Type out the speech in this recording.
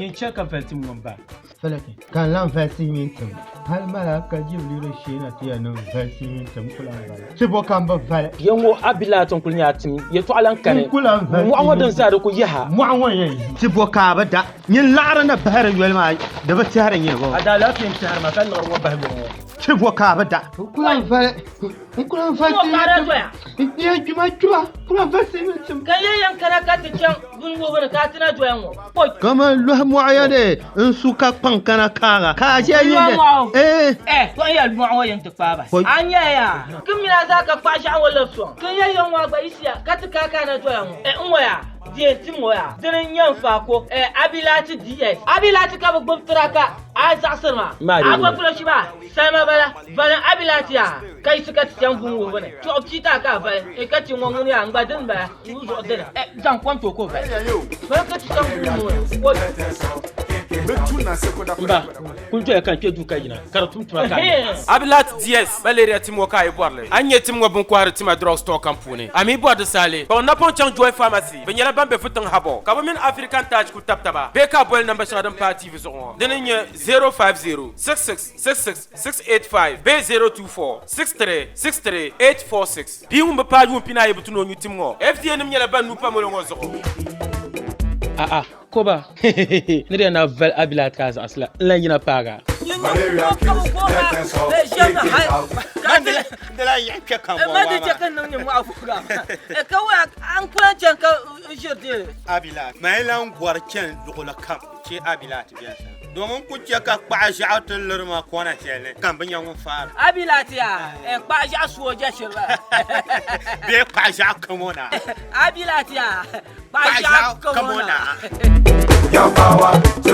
Nyin chɛ ka vali tim ŋɔ m-ba. Falaki, ka n lan vali silimiin tim. Hal malaika Jibrilu shee na ti yɛn niŋ vali silimiin tim n ku lan vali. Ti bo ka m bi vali. Ya ŋɔ a bi lahi ti n kuli nyɛ a tim yɛtɔɣa lan kani. N ku lan vali Mɔɣu ŋɔ din zaa di ku yaha. Mɔɣu ŋɔ yɛn yi. Ti bo ka a bi da. Nyin laɣiri ni bahiri yoli maa di bi tɛhiri nyɛ bɔ. A daalaafee n-tɛhiri ma ka liɣiri ŋɔ bahi yoli ŋɔ. Ti bo ka a bi da. N ku lan vali. N ku lan vali silimiin tim. N yɛn kpima kpiba. N ku lan vali silimiin tim. Ka ya yɛn kana ka ti chaŋ buni wuhibu ni ka a ti na doya ŋɔ. Kaman lɔhi mɔɣu ya ni n su ka kpaŋ kana kaaga ka a ʒe Lɔhi yindi. mɔɣu? Eh. Eh, kɔŋ ya mɔɣu ŋɔ yɛn ti kpaai bahi. A nya ya, ki mini a zaa ka kpaɣi ʒiɛɣu ŋɔ labi sɔŋ. Ki ya yɛn ŋɔ a gba yiɣisiya ka ti kaai ka a na doya ŋɔ. Eh, n ŋɔ ya, di yɛn tim ŋɔ ya. Dini n-nyɛ n faako. Eh, Abilati DS. Abilati ka bɛ gbubi tira ka a zaɣisiri ma. A gba kuli shi maa, salima bala. Vali Abilati yaa, ka yiɣisi ka ti chaŋ buni wuhibu ni. Chuɣu pii ti a ka a vali. Eh, ka ti ŋɔ ŋuni yaa, n gba dini bala. N zuɣu dini. Eh, zaŋ kom ti o ka o vali. Vali ka ti chaŋ buni wuhibu ni. Oi! M ba, kuli doya ka n kpe duu ka yina, ka di tum tuma ka a nya. Abilat DS malaria tim ŋɔ ka a yi bɔri li, a ni nya tim ŋɔ bini kɔhiri tima drug store kam puuni. A mi bɔri di saali, kpaŋ napɔŋ chaŋ Joy Pharmacy, bɛ nyɛla ban be fitiŋ habɔ ka bɛ mini African Taj kuli tabi taba bee ka a boli namba shɛŋa din paai TV zuɣu ŋɔ, dini n-nyɛ 050 66 66 685 bee 024 63 63 846. Bia ŋun bi paai yuun pinaayi bi tu ni o nyu tim ŋɔ. FDA nim nyɛla ban nuu pa molo ŋɔ zuɣu. A'a, koba, ni di yɛn na vali a bila ka a zaɣisi la, n lan yina paag a. Domin ku chɛ ka kpaɣa ʒiɛɣu ti liri ma kɔna shɛli ni, ka m bi nya ŋun faari. A bi lahi ti ya kpaɣa ʒiɛɣu sooja shiri bala. Bee kpaɣa ʒiɛɣu kamo na. A bi lahi ti ya kpaɣa ʒiɛɣu kamo na. Your power to